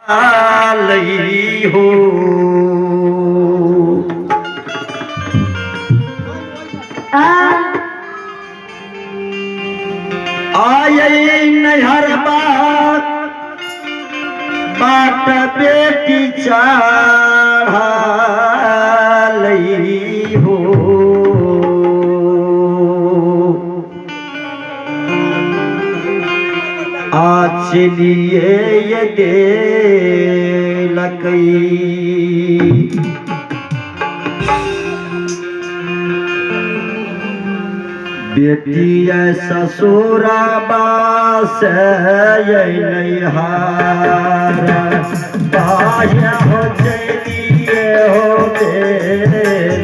लई हो। आय नैहर बात बाट बेटी चढ़ा लई हो। आचलिए ये देलकई बेटी ससुरबा से नैहार बाह्य हो चलिए हो देलकई।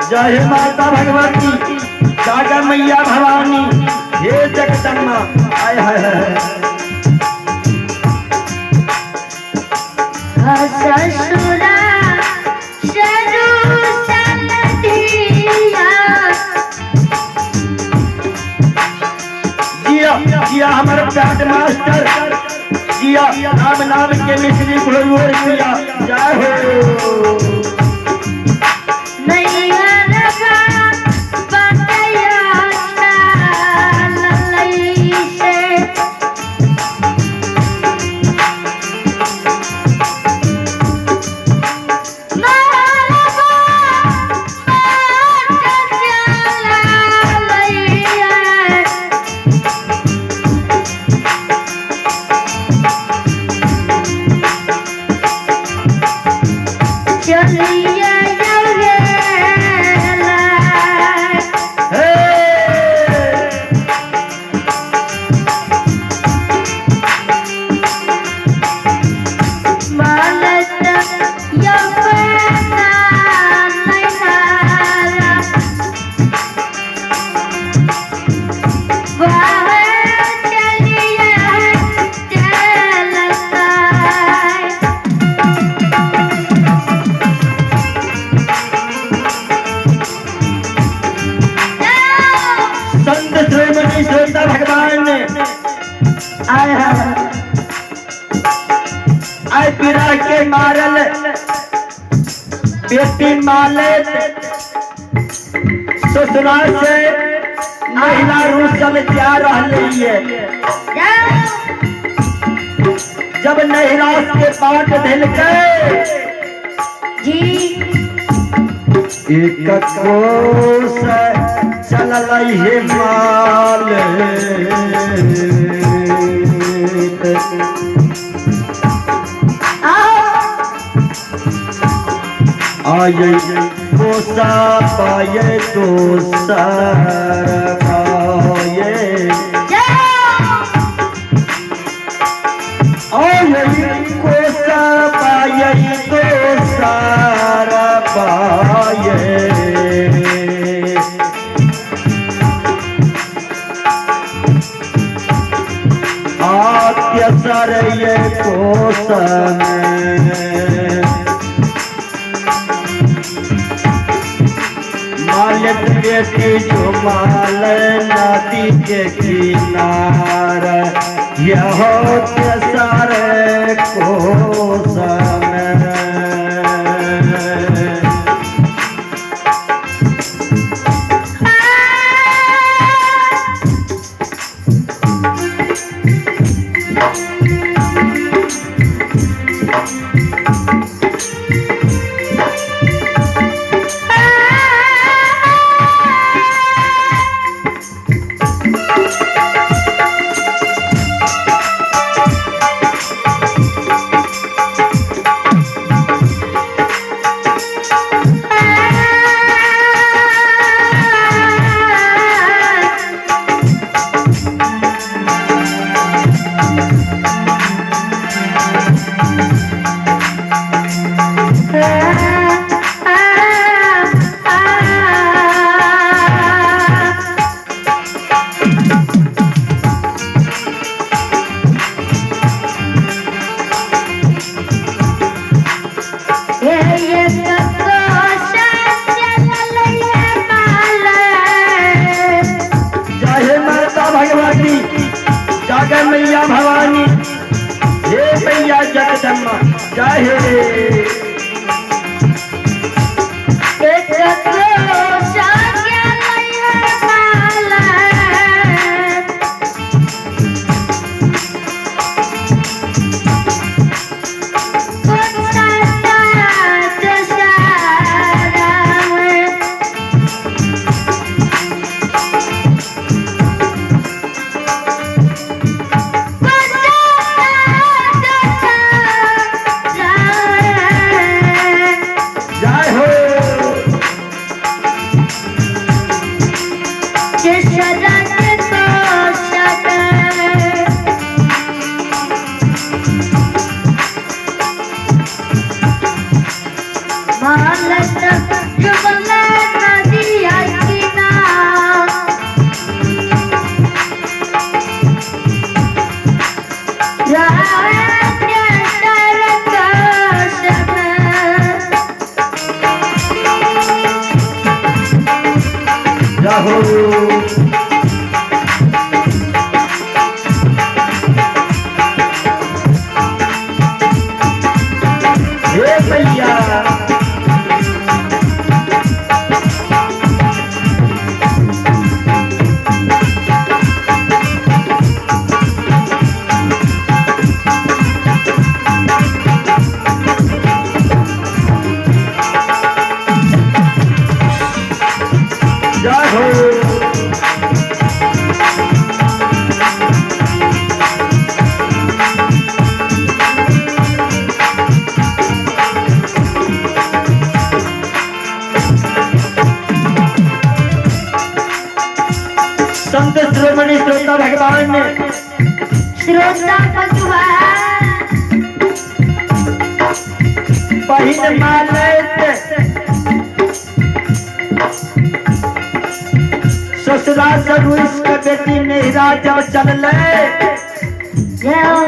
जय माता भगवती जागा मैया भवानी हे जगदम्बा। आय हाय हाय। ससुरा जिया जिया हमारे पैड मास्टर जिया राम नाम के मिश्री घोर किया जय हो। संत श्रोमणी श्रोता भगवान ने आय आय पिरा के मारल बेटी माले ससुराल से महिला रूसल जा रही है। जब नहिरास के बाट धल के जी एक कोस चलल हे माल आय कोसा पाए दोसर पाए आय कोसा पाए दोसर पाए। आत्य ये कोस में मालिक बेटी जो माल नदी के किनार यह सारे कोस में। जय माता भगवती, जागे मैया भवानी, हे मैया जगदम्बा, जय हे। जय हो। जय हो। हे मैया, जय हो। संत श्रोमणी श्रोता भगवान ने श्रोता भगवान पहिन मालैत ससुरा से रुइस के बेटी नेहरा जब चलले जय हो।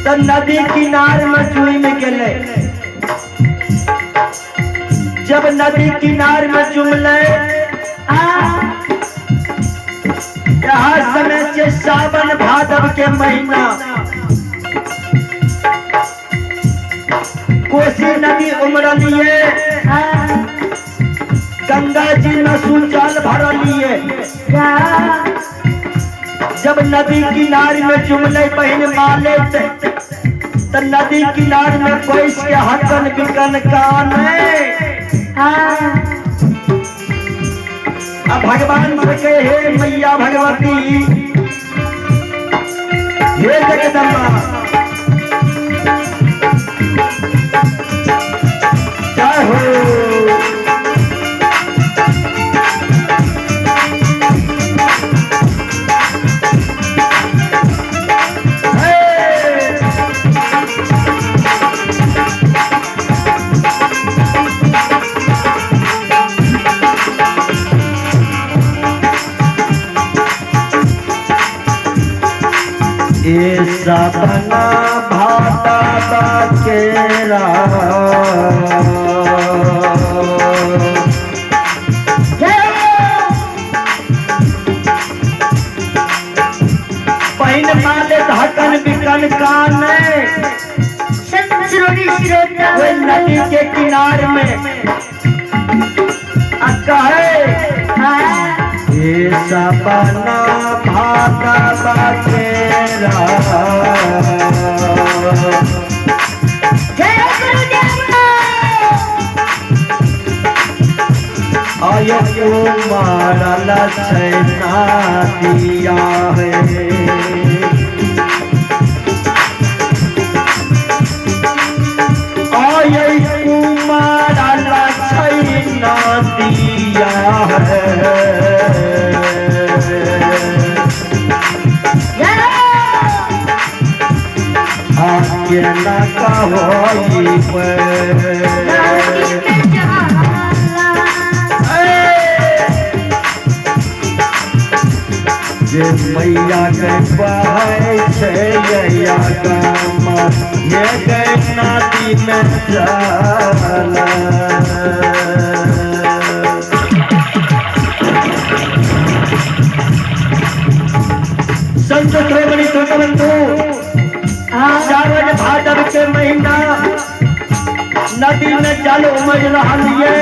त नदी किनार में चुम गेले। जब नदी किनार में चुमले, यहाँ समय से सावन भादव के महीना, कोसी नदी उमड़लिए, गंगा जी में सुचाल भरलिए। जब नदी किनार में चुमले बहिन माले त नदी किनार में बैस के हकन बिकन कान। अब भगवान से कहे, हे मैया भगवती, हे जगदम्बा, जय हो। हे! ए सपना भाता केरा पहिन माले धकन बिकन कान संत श्रोणी श्रोता वे नदी के किनार में आ कहे, ए सपना भाता केरा जय हो गुरुदेव। आय कुमार छैना दिया है। आय कुमार छैना दिया है। जय हो। आके न कहो नदी में जाला। जे मैया के बहै छै यैया गामा, ये गै नदी में जा। जल उमड़ रहल ये,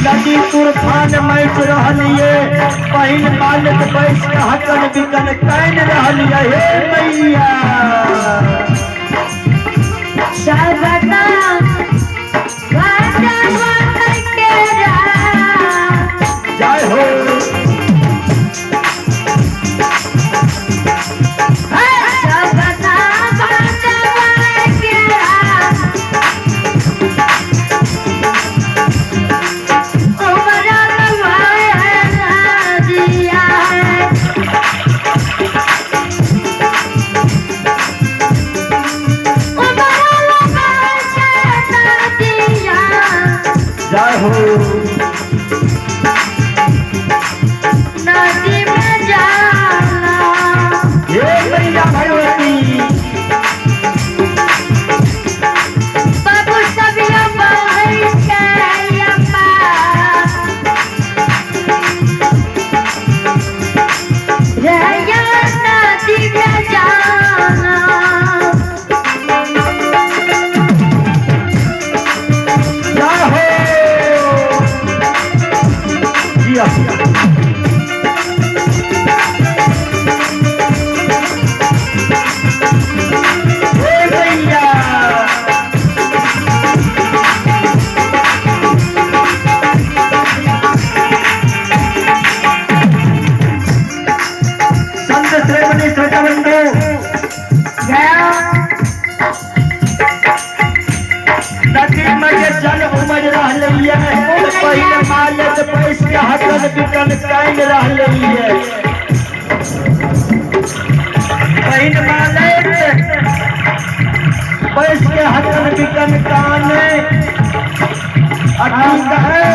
नदी तुरफान मच रहल ये, बहिन मालक बैस के हकन बिकन कान रहल ये। हे मैया सबना वाट के जय हो। सबना वाट के दिया जय हो। नदी में जाला हे मैया भगवती बाबू सबिया बहै के रैया नदी में जाला। जय हो। जिया हे मैया संत श्रेमणी श्रोता बंधु, नदी में जे जल उमड़ रहल ये, पहिले मालक पैस के हकन बिकन काइन रहल ये। बहिन मालक पैस के हकन बिकन काने अकी कहे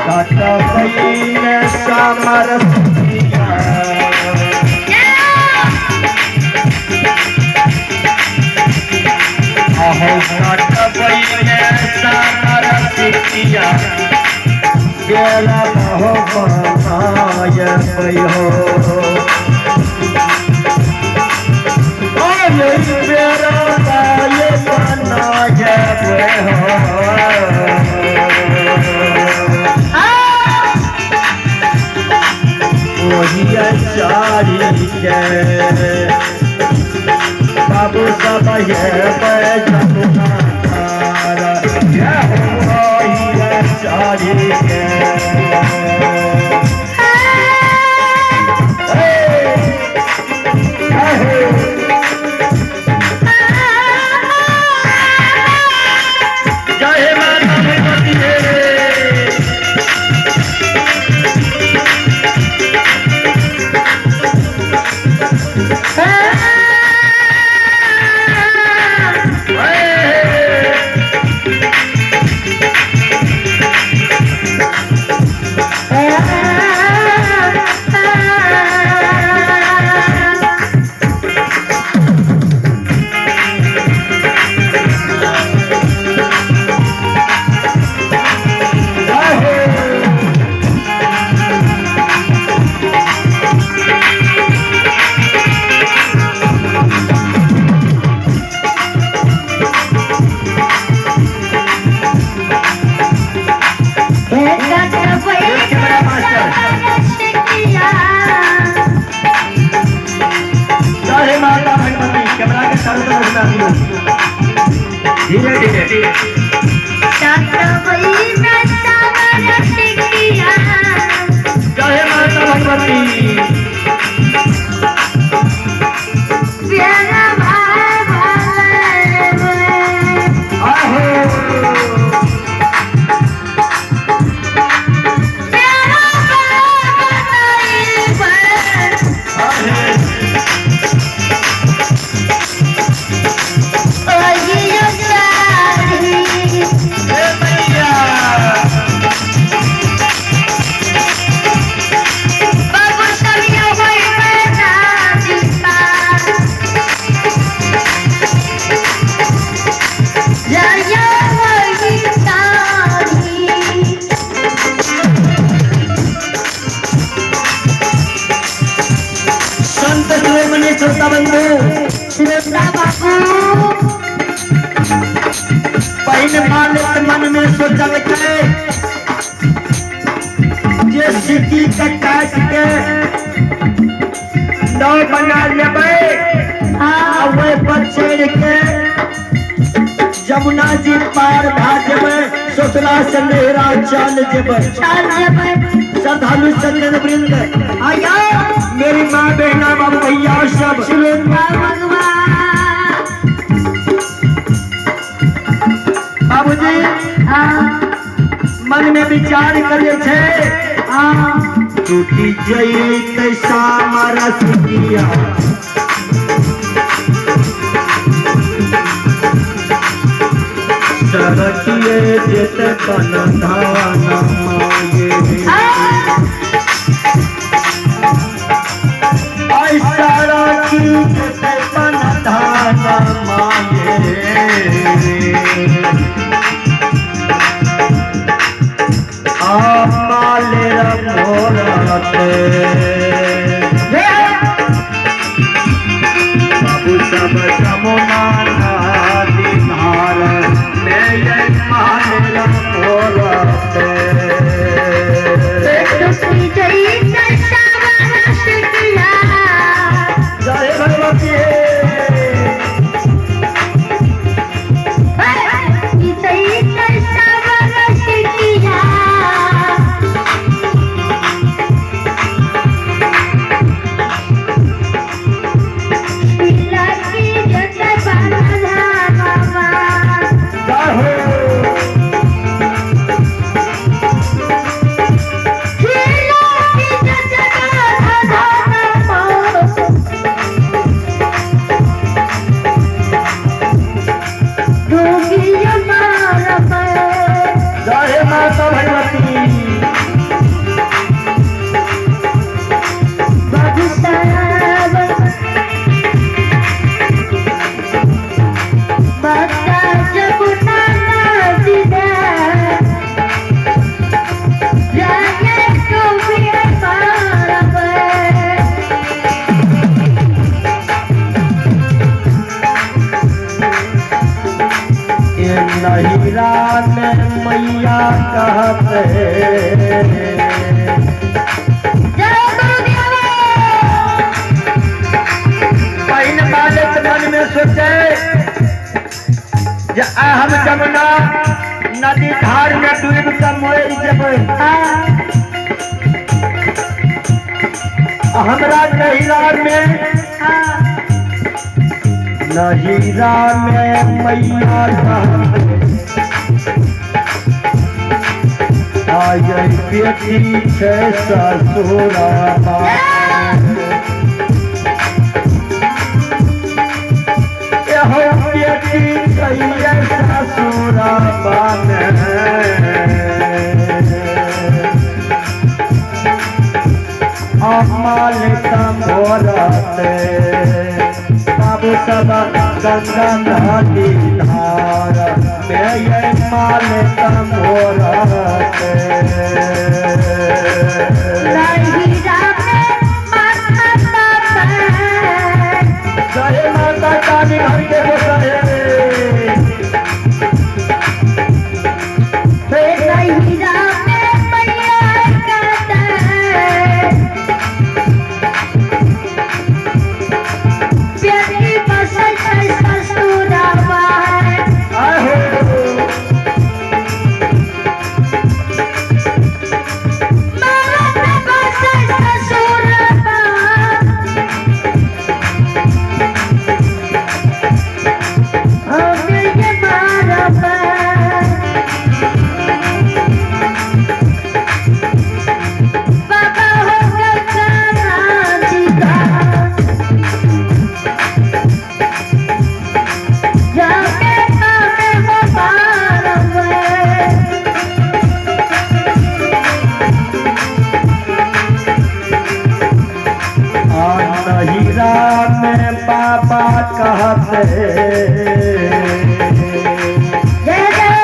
कट बहिन समर सुखिया। अहो कट बहिन समर सुखिया, बेला बहो बनाय हो। अरे बेरा बाय बनाय हो। ओहिया चारी के बाबू सब ये जमुना तारा, ये ओहिया चारी के। हे, हे, जय हे माता भगवती हे। जय हो। जय हे माता भगवती। कैमरा के चारों तरफ में आदमी लोग धीरे धीरे। जय हे माता भगवती। आहो हे मैया संत श्रोमणी श्रोता बंधु, श्रोता बाबू, बहिन मालिक मन में सोचलकै जे सिक्की के काट के नाव बना लेबै आ ओहि पर चढ़ि के जमुना जी पार भए जेबै, ससुरा से नैहरा चल जेबै। चल जेबै। श्रद्धालु सज्जन वृंद, आयो मेरी माँ बहना बाबू भैया सब भगवान बाबूजी मन में विचार करे छे टूटी जैतै सामर सिकिया सरकिए जेतै बन धान माये। ऐ सरकी जेतै बन धान माये। बाबू सब जमुना नदी धार में ये मालेर मोरते। टूटी जैतै सामर सिकिया। जय भगवती। जैतै सामर सिकिया। लकी जेतै बन धानमा। जय हो। लकी जेतै बन धानमा। डूबियो मारबै। जय माता भगवती। बाबू साहब माता जमुना नदी जाए डूबियो मारबै। ये नहिरा में मैया कहते जय गुरुदेव। बहिन मालिक मन में सोचे जे आइ हम जमुना नदी धार में डूब के मरि जेबै, हमरा नहिरा में नहिरा में मैया कहते आय बेटी छै ससुरबा। एहो बेटी छैये ससुरबा में। अमाल संभोरते बाबू सब गंगा नदी धार में ये माल संभोरते। नहिरा में माता बाबा। जय माता काली घर के गोसाई। नहिरा में मैया कहते बेटी बसै छै ससुरबा। आहो। मरद बसै ससुरबा। हम ये मारबै। बाबा हो गंगा नदी जाके पावे हो पारवे। आ नहिरा में बाबा कहते जय जय।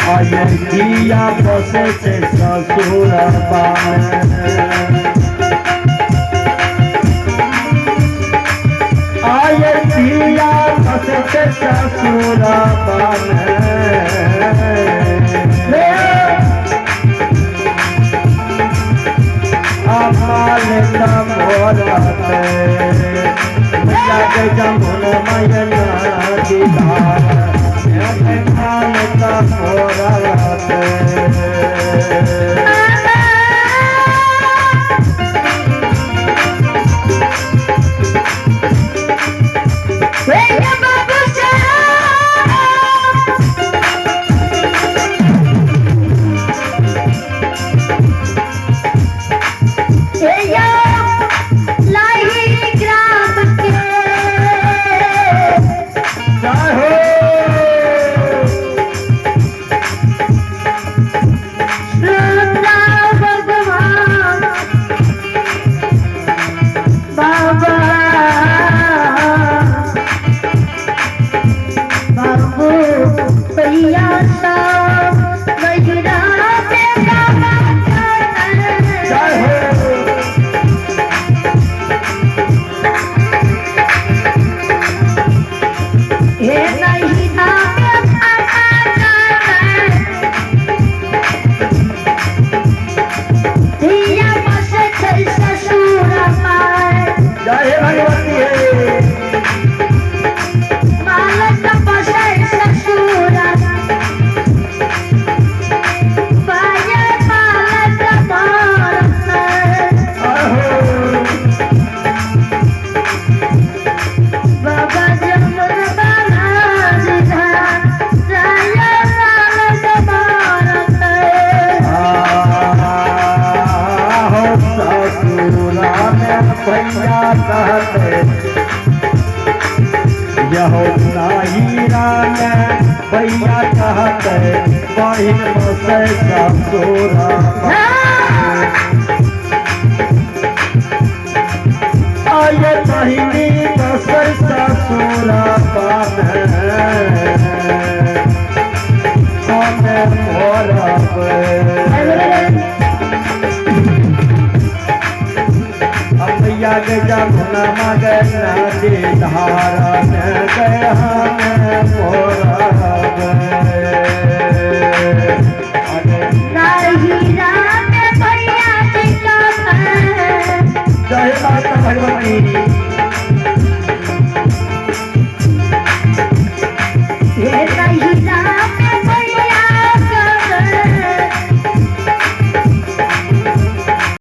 आय दिया बसे छै ससुरबा में। आय बसत ससुरा हे बाबू श्याम। हे यो लाही ग्राम के श्रद्धा भगवान बाबा बाबू भैया साहब मयूरा पे बाबा हे नहीं धिया बस ससुर माय जय भगवती है। मालक बसै ससुर बाय मालक मारत। आहो। बाबा जमुन बालाजी जय मालक मारत। आहो ससुरा में भैया कहते यहो नाहीरा में भैया कहते बहिन बसे ससुरा आये बहिनी बसे ससुरा पाने अम्मैया के जमुना मगन नदी धारा में गए हमें मोरा। नाहीरा में भैया जी का जय माता भगवती।